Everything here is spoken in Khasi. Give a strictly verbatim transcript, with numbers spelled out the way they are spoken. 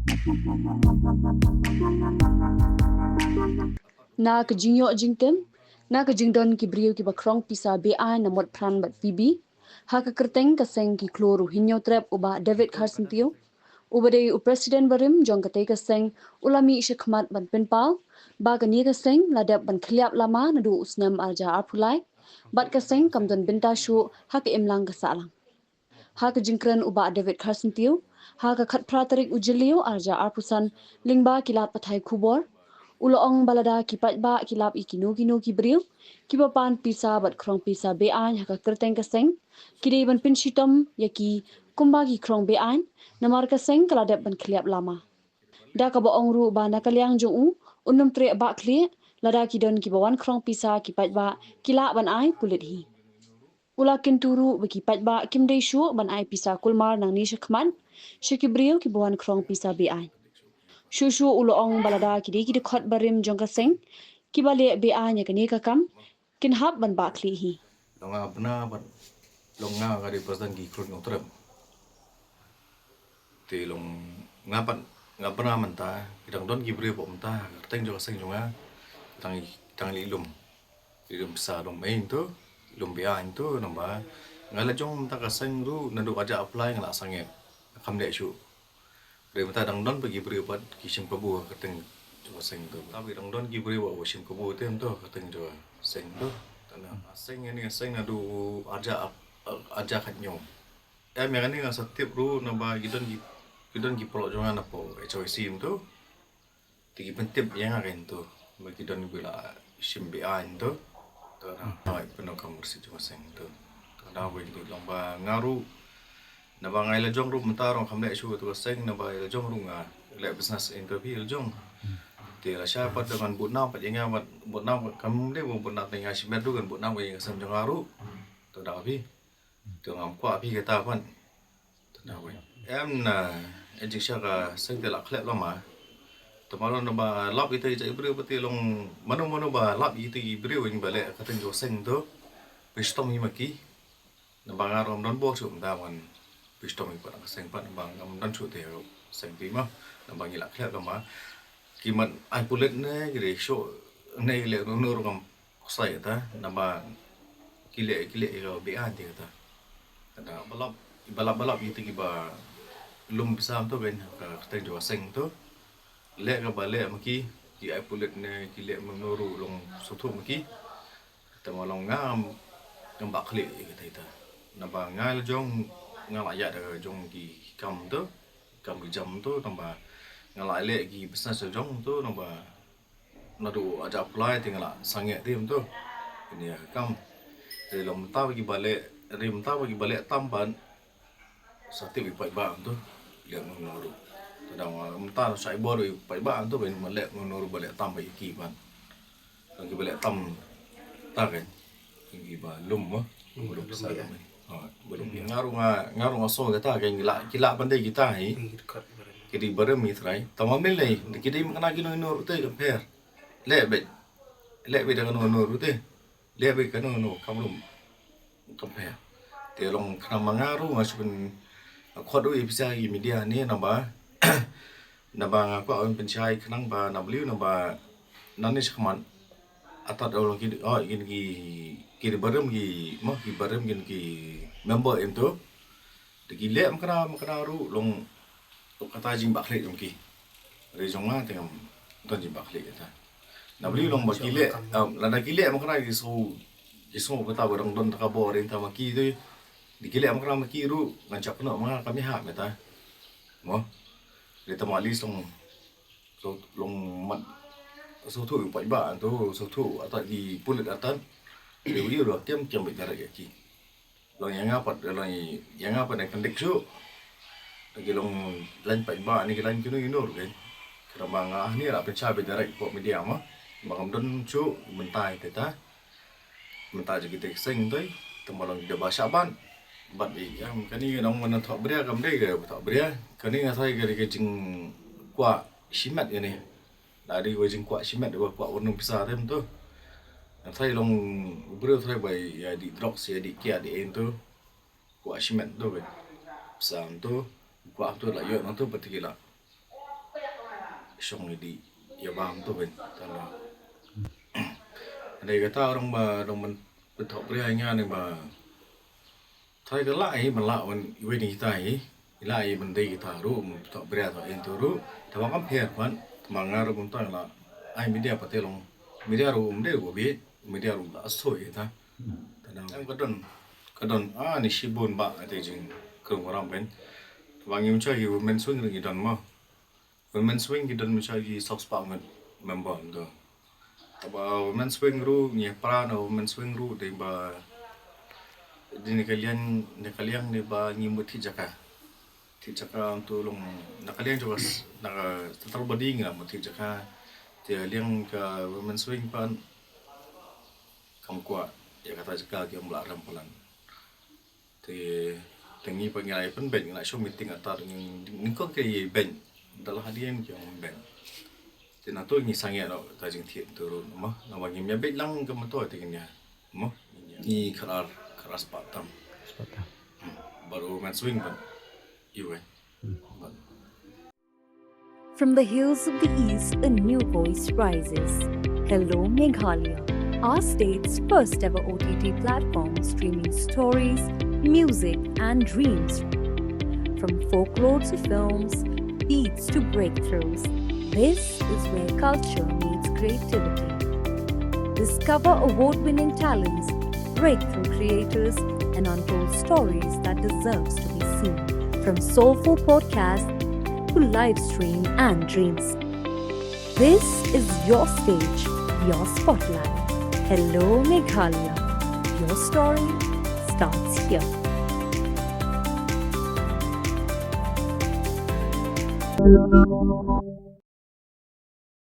Na ka jingïoh jingtem, na ka jingdon ki briew kiba khrong pisa beaiñ na Motphran bad Phoebe, ha ka kyrteng ka seng ki khlur u Hynñiewtrep u Bah David Kharsyntiew, uba dei u president barim jong katei ka seng, u la mih shakhmat ban pynpaw ba kane ka seng la dep ban khylliap lama naduh u snem ar hajar arphew lai, bad ka seng kam don bynta shuh ha ka imlang ka sahlang. Ha ka jingkren u Bah David Kharsyntiew ha ka khatphra tarik u Jylliew ar hajar arphew san, lyngba ki lad pathai khubor, u la ong ba lada ki paidbah ki lap ïa kino kino ki briew kiba pan pisa bad khrong pisa beaiñ ha ka kyrteng ka seng, ki dei ban pynshitom ïa ki kumba ki khrong beaiñ, namar ka seng ka la dep ban khylliap lama. Da kaba ong ruh ba na ka liang jong u, un ym treh bah khlieh lada ki don kiba wan khrong pisa ki paidbah ki lah ban ai pulit hi. U la kyntu ruh ba ki paidbah kim dei shuh ban ai pisa kulmar nangne shakhmat sha ki briew kiba wan khrong pisa beaiñ. Shuh shuh u la ong ba lada ki dei ki dkhot barim jong ka seng kiba leh beaiñ ïa kane ka kam, kin hap ban bah khlieh hi. Long nga bna bad long nga ka dei president ki khlur Hynñiewtrep. Te long nga pat nga bna mynta, ki dang don ki briew pat mynta ha ka kyrteng jong ka seng jong nga, ki dang, ki dang leh lum. Ki lum pisa lum ei to, lum beaiñ to, namar nga la jong mynta ka seng ruh naduh ar hajar arphew lai nga la sangeh. Kam leh shuh. Hynrei mynta dang don pat ki briew pat ki shim kabu ha ka kyrteng jong ka seng to. Mynta ki dang don ki briew pat ba shim kabu te to ha ka kyrteng jong ka seng to. Tang na seng ïa ne seng naduh ar hajar, ar hajar khathynñiew. Em, ïa kane nga sa tip ruh naba ki don ki, ki don ki paralok jong nga na pdeng H Y C mynta. Te ki pyntip ïa nga kein to ba ki don kiba la shim beaiñ to. To na, hmm, hoi pyndonkam receipt jong ka seng to. To na, wei ki long ba nga ruh, naba nga ïa la jong ruh mynta ruh kam leh shuh to ka seng, naba ïa la jong ruh nga leh business interview la jong. Hmm. Te la sha pat da ngan bud nam pat ïa nga, bud nam kam dei bud nam te nga shimet ruh ngan bud nam ïa ka seng jong nga ruh. To da phi. To ngam kwah phi kata pat. Em na, eh, jingshisha ka seng te la khlep lama. Te ma long naba lap ïa ki jait briew pat te long mano mano ba lap ïa ki briew ïa ba leh ka kyrteng jong ka seng to. Phi shitom ïa ma ki. Naba nga ruh ngam don bor shuh mynta ban phi shitom ïa pat ka seng pat naba ngam don shuh te seng te ma. Naba ngi la khlep lama. Ki mat ai pulit ne ki dei shuh ne ki leh no no ruh ngam ksai kata, naba ki leh, ki leh ïa ka beaiñ te kata. Kata ba lap, ba lap, ba lap ïa te kiba lum pisa to kein ha ka kyrteng jong ka seng to. Leh kaba leh ma ki, ki ai pulit ne ki leh mano ruh long sngewthuh ma ki. Te ma long nga ngam, ngam bah khlieh ïa kata ita. Naba nga la jong nga la ïa da jong ki kam to, kam ki jam to, naba nga la leh ki business jong to, naba naduh ar hajar arphew lai te nga la sangeh te mynta. Kane ka kam. Te long mynta ba ki ba leh, te mynta ba ki ba leh tam ban sa tip ïa ki paidbah mynta. Leh mano mano ruh. Te da mynta sa ïa bor ïa ki paidbah mynta ba ïa leh mano mano ruh ba leh tam ba ïa ki ban. Long ki ba leh tam ta kan. Long ki ba lum mo. Lum pisa lum. Ha, ba lum. Nga ruh nga, nga ruh nga sngew kata kan ki lah, ki lah ban dei kita hi. Ki dei barim hi trai. Tang ma mynlei, ki dei ma kane kino kino ruh te compare. Leh beit. Leh beit da kano kano ruh te. Leh beit kano kano kam lum. Compare. Te long khnang ma nga ruh nga shu pyn khot ruh ïa phi sha ki media ne naba. Naba nga kwah ban pynshai khnang ba na Blei naba nangne shakhmat. Atat ong long ki, oh, kin ki, ki barim ki, mo, ki barim kin ki member ïa to. Te ki leh ma kane, ma kane ruh long to kata jingbah khlieh jong ki. Re jong nga te ngam don jingbah khlieh kata. Na Blei long ba ki leh, um, lada ki leh ma kane ki sngew, ki sngew kata ba dang don ta ka bor ïa ta ma ki te. Te ki leh ma kane ma ki ruh ngan shah pynnoh ma nga kam ïahap mynta. Mo. Re ta ma at least long So long mat sngewthuh ïa u paidbah to, sngewthuh ata ki pulit ata. Ïa u ïa u kem kem beit direct ïa ki. Long ïa nga pat, long ïa nga pat dang kyndik shuh. Ki long line paidbah ne ki line kino kino ruh kan. Kata ma nga hangne la pynshai beit direct pok media ma. Ma ngam don shuh mynta ïa kata. Mynta jong kita ki seng toi, te ma long da ba shah ban. Bad i, em, kane nga ong ban thoh bria kam dei ka thoh bria. Kane nga tharai ka dei ka jingkwah shimet kane. Da dei ka jingkwah shimet, da kwah wan pisa te mynta. Nga tharai long u briew tharai ba ïa dih drugs, ïa dih kiad, ïa dih ei mynta. Kwah shimet mynta ka. Pisa mynta, kwah mynta la ïoh mynta pat ki la. shong ïa di ïa bam tu ben tang la. Dei kata orang ba dong men betok bria nya ni ba. Thai ka la ai men la wan iwe ni kita ai. Ila ai men dei kita ru men betok bria to en tu ru. Tama kam pher pan tama ngar ru tang la. Ai media pate long media ru um dei ru bi media ru la so ita. Tang ka don ka don a ni shibun ba ate jing kung ram ben. Tama ngim cha yu men sung ring i don mo. Women Swing ki don mynta ki sawspah ngut member do. Haba Women Swing ru ngi pra na Women Swing ru dei ba dei na ka liang na ka liang dei ba ngi mut thik jaka. Thik jaka tu long na ka liang jaka na ka central body ngi mut thik jaka. Te liang ka Women Swing pan kam kwah ïa kata jaka ki ym lah rem palan. Te te ngi pa ngi ai pynbeit ngi la show meeting ata ngi ngi ko ke beit. Da la hadien ki ong beit. Te na to ngi sangeh no ta jingthied tu ru mo na ba ngi mia beit lang ka moto te ngi mo. Ngi kharar kharar spah tam. Spah tam. Baru main swing ban. Iwe. Ban. From the hills of the east, a new voice rises. Hello, Meghalaya, our state's first ever O T T platform streaming stories, music, and dreams. From folklore to films, beats to breakthroughs, this is where culture meets creativity. Discover award winning talents, breakthrough creators, and untold stories that deserves to be seen. From soulful podcasts to live stream and dreams. This is your stage, your spotlight. Hello, Meghalaya. Your story starts here.